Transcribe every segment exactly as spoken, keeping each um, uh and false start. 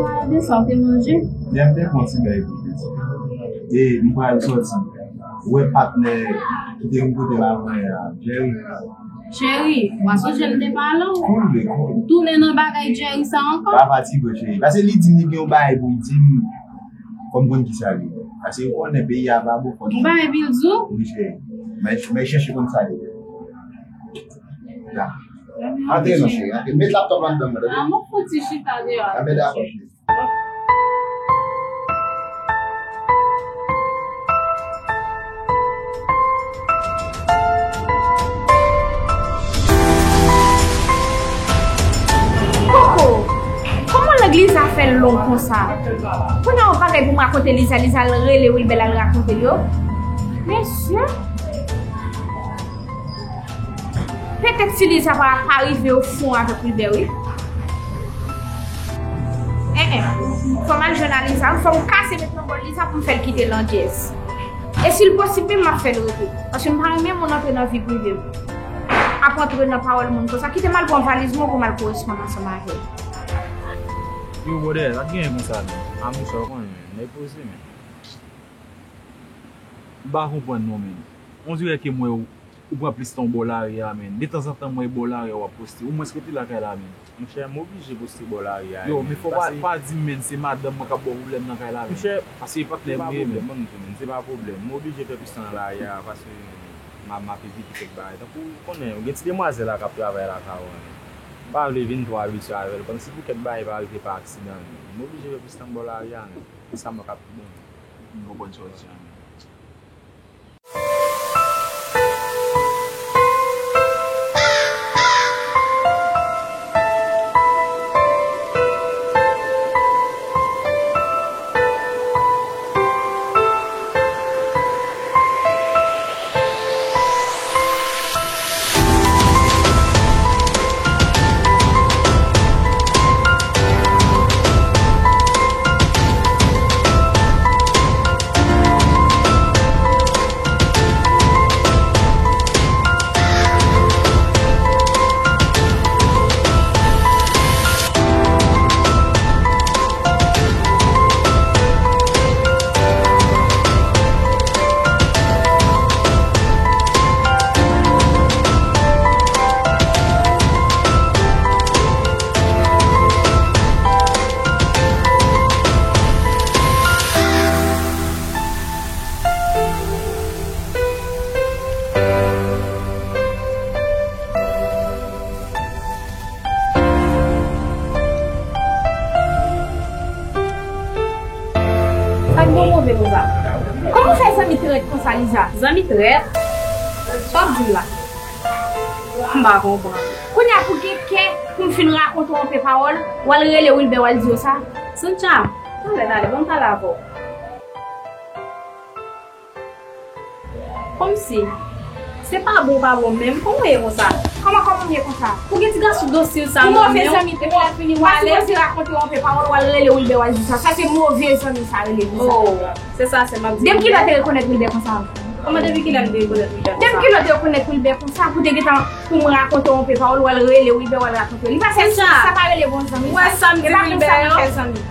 Gade sa w te manje. Yè m te pran ti bèy pou piti. E m pral sòti. Ou wè patnè ki te vin kote m avan yè a, Jerry. Cheri, w a sonje m te pale w. Koule, koule. Tounen nan bagay Jerry sa ankò. Pa fatige w, cheri. Paske li di m li gen yon bagay pou l di m. Fò m konn kisa li ye. Paske ou konnen peyi a pa bon, fò n... Ou bay Bilzou? Wi, cheri. Men, men chèche konn sa li ye. La. Antre non, cheri, antre. Met laptop la anndan mwen, tande? A, mwen fouti chita deyò a. A, men dakò, cheri. Koko, kòman lang Liza fè long konsa? Kounye a yon bagay pou m rakonte Liza, Liza al rele Wilbert al rakonte l yo. Mesye! Petèt si Liza pa, pa rive o fon avèk Wilbert, wi. En, en. Fò m al jwenn a Liza, wi. Fò m kase met nan bòl Liza pou m fè l kite Landjèz. E si l posib menm, m ap fè l rete. Paske m pa renmen moun antre nan vi prive m. Ap antre nan pawòl moun konsa. Kite m al pran valiz mwen pou m al koresponn ansanm avè l. Yo, brother, pa t genyen konsa, non. Amour, sa w konnen, men. Nèg poze, men. M pa konprann, non, men. On dirè ke m wè w Ou pran plis tan w bò lari a, menn. Detanzantan m wè bò lari a w ap poste. Omwens rete lakay la, menn. Monchè, m oblije poste bò lari a, yo, men fò pa, pa di m, menn, se madanm mwen k ap ba w pwoblèm nan kay la, menn. Monchè, paske e pa, se pa pwoblèm, ban m di w, menn, se pa pwoblèm. M oblije fè plis tan nan lari a, paske, menn, m ap, m ap evite kèk bagay. Tankou, ou konnen, gen ti demwazèl la k ap travay lakay ou an, menn. M pa vle vin twò abitye avè l, kòmsi pou kèk bagay pa rive pa aksidan, menn. M oblije fè plis tan bò lari a, menn. Se sa mwen k ap di, bon, m konprann sa w di a, menn. Sa k bon move konsa? Kòman w fè zanmi trèt konsa, Liza? Zanmi trèt? Sa w ap di m la? M pa konprann. Kounye a pou gen kè pou m fin rakonte w anpe pawòl, w al rele Wilbè, w al di yo sa? Sancha, talè, talè, ban m pale avè w. Kòmsi, se pa bon, pa bon menm, kòman w ye konsa? Kòman, kòman m ye konsa? Pou gen ti gason dosil sa nan men w, epi lè fini w ale. Ou move zanmi, epi lè fini w ale. Ou rakonte w anpe pawòl, w al rele Wilbè, w al di sa. Sa se move zanmi sa rele Liza. Oh, se sa sèl m ap di. Depi kilè w te rekonèt Wilbè konsa? Kòman depi kilè m te rekonèt Wilbè konsa? Depi kilè w te rekonèt Wilbè konsa pou te gentan pou m rakonte w anpe pawòl, w al rele Wilbè, w al rakonte w. Li pa sèl sa, sa pa rele bon zanmi. Ou wè sa m di Wilbè yo?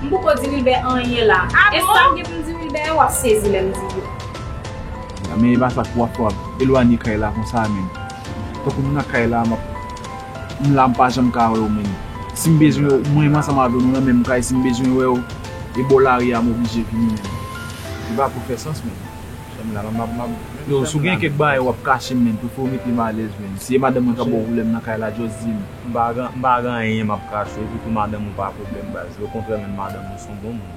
M poko di Wilbè anyen la. E sa m gen pou m di Wilbè yo, w ap sezi lè m di yo. Men e pa sa k pou ap fè w ap elwanye kay la konsa, menn. Tankou m nan kay la, m ap, m la, m pa janm ka wè w, menn. Si m bezwen w, mwen menm ansanm avè w, nou nan menm kay, si m bezwen wè w, e bò lari a, m oblije vini, menn. Li pa pou fè sans, menn. Yo, si w gen kèk bagay w ap kache m, menn, prefere w mete m alèz, menn. Si e madanm mwen k ap ba w pwoblèm nan kay la, just di m. M pa gen, m pa gen anyen m ap kache w, epi tou madanm ou pa pwoblèm, baz. Okontrè, menn, madanm ou se yon bon moun.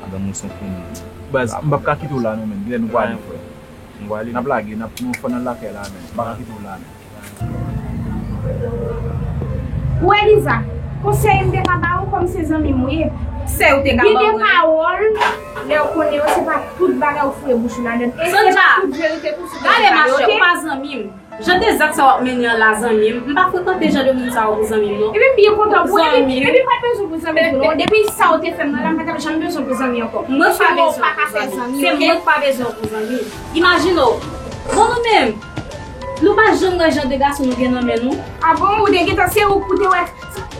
Madanm ou se yon bon moun. Baz, m p ap ka kite w la non, menn. Kilè nou pral, frè? Nou pral. N ap lage, n ap, nou fò nan lakay la, menn. M pa ka kite w la, menn. Ou wè, Liza, konsèy m te ka ba ou kòm se zanmi m ou ye. Konsèy ou te ka ban mwen. Gen de pawòl, lè w konnen yo, se pa tout bagay ou foure bouch ou ladann. E se pa tout verite tou sou pale yo, oke? Ou pa zanmi m. Jan de zak sa w ap mennen an la, zanmi m, m pa frekante jan de moun sa yo pou zanmi m, non. Epi m byen kontan pou ou, epi, epi m pa t bezwen pou zanmi tou, non. Depi sa w te fè m nan la, m pa t ap janm bezwen pou zanmi ankò. Mwen pa bezwen pou zanmi. Se mwen k pa bezwen pou zanmi. Imajine w. Bon, nou menm, nou pa janm wè jan de gason nou gen nan men nou. A bon, ou te gentan se ou k pou te wè.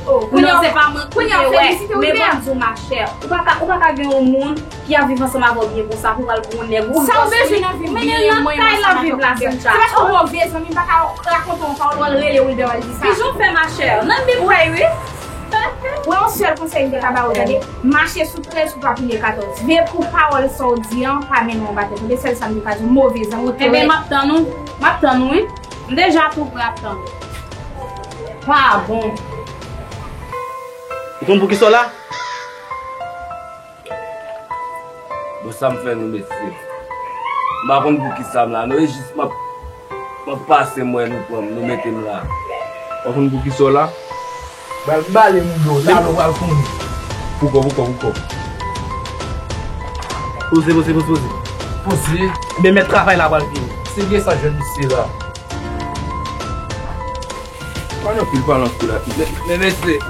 Oh, kounye a, se pa mwen ki te wè, men ban m di w, machè, ou pa ka, ou pa ka gen yon moun ki ap viv ansanm avè w byen konsa, pou pral pou yon nèg, ou sa ou bezwen nan vi m byen, mwen menm ansanm avè w byen. Se paske w move zanmi, m pa ka rakonte w yon pawòl, w al rele Wilber, w al di sa. Kijan w fè, machè? Nan Bib, wi. Wè, yon sèl konsèy m te ka ba w, tande. Mache sou trèz pou pa pile katòz. Veye pou pawòl sa w di an pa mennen w anba tèt ou. Se sèl sa m te ka di w, move zanmi, ou te wè. Ebyen, m ap tann ou. M ap tann ou, wi. M deja tou prè ap tann ou. Pa bon. Ou konn poukisa w la? Bon, sa m fè nou, mesye? M pa konn poukisa m la, non, e jis m ap, m ap pase, m wè nou pran m, nou mete m la. W pa konn poukisa w la? Pral bale m do, talè w pral konnen. Poukò, poukò, poukò? Poze, poze, poze, poze. Poze. Ebyen, mèt travay la pral vini. Se byen sa, jwenn misye la. Pale anpil, pale anpil la. Men, men, mesye.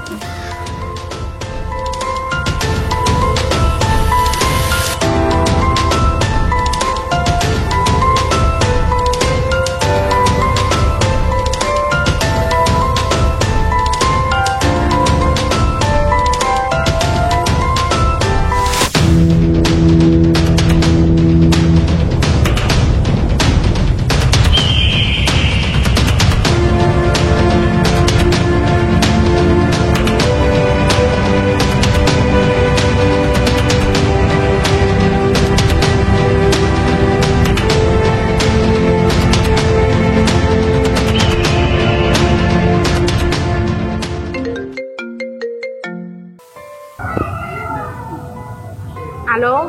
Alo?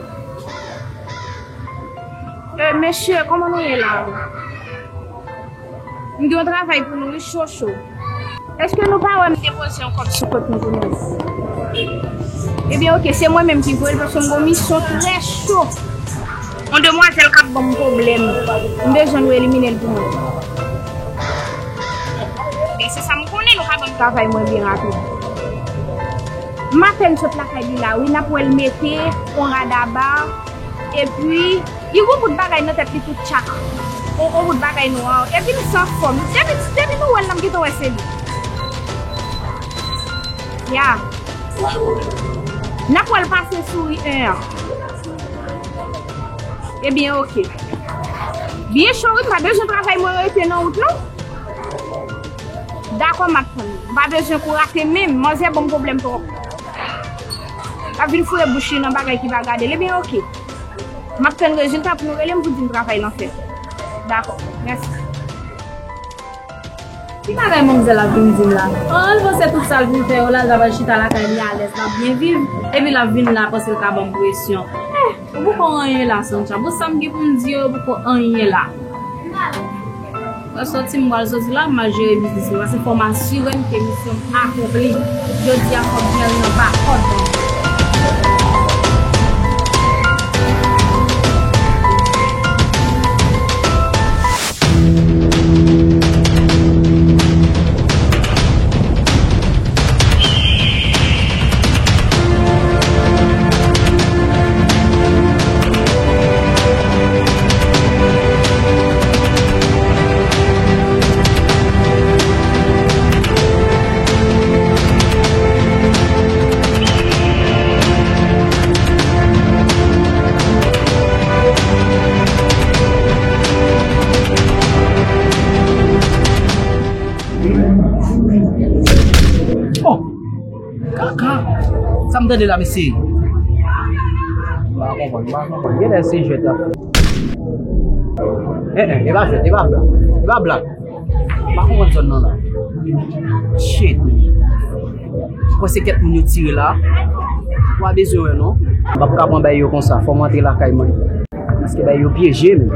E, mesye, kòman nou ye la? M gen yon travay pou nou, wi, cho, cho. Èske nou pa wè m depoze yon kòb sou kont nou pou nou? Ebyen, oke, se mwen menm ki voye l, paske m gen yon misyon trè cho. Yon demwazèl k ap ban m pwoblèm. M bezwen nou elimine l pou mwen. Men se sa m konnen, nou ka ban m travay mwen byen rapid. M apèn sot lakay li la, wi, n ap wè l mete yon radaba, epi li gon bout bagay nan tèt li tout tchak. On, on bout bagay nwa, epi l san fòm. Depi, depi nou wè l, n ap gentan wè se li. Ya. N ap wè l pase sou ri en an. Ebyen, oke. Byen cho, wi, m pa bezwen travay mwen rete nan wout, non. Dakò, m ap tann. M pa bezwen kou rate menm. Manzè ban m pwoblèm twòp. L ap vin foure bouch li nan bagay ki pa gade l. Ebyen, oke. M ap tann rezilta pou nou rele m pou di m travay lan fèt. Dakò. Mèsi. Ki bagay manmzèl ap vin di m la? Oh, l panse tout sa l vin fè yo la, l ta pral chita lakay li alèz, l ap byen viv. Epi l ap vin la, panse l ka ban m presyon. Eh, ou poko anyen la, Sancha. Pou sa m gen pou m di yo, yo poko anyen la. Mwen sòti, m pral sòti la, m al jere biznis mwen, paske fò m asire m ke misyon m akonpli. Jodi a, fòk byen nan pa kòd mwen. Oh! Kaka! Sa m tande la, mesye? M pa konprann, m pa konprann. Genlè se jwèt y ap fè. Eh, eh, e pa jwèt, e pa blag. E pa blag. M pa konprann zòn nan la. Shit. Kwè se kèk moun yo tire la. Ou pa bezwen wè, non. M p ap ka pran bay yo konsa. Fò m antre lakay mwen. Paske bay yo pyeje m.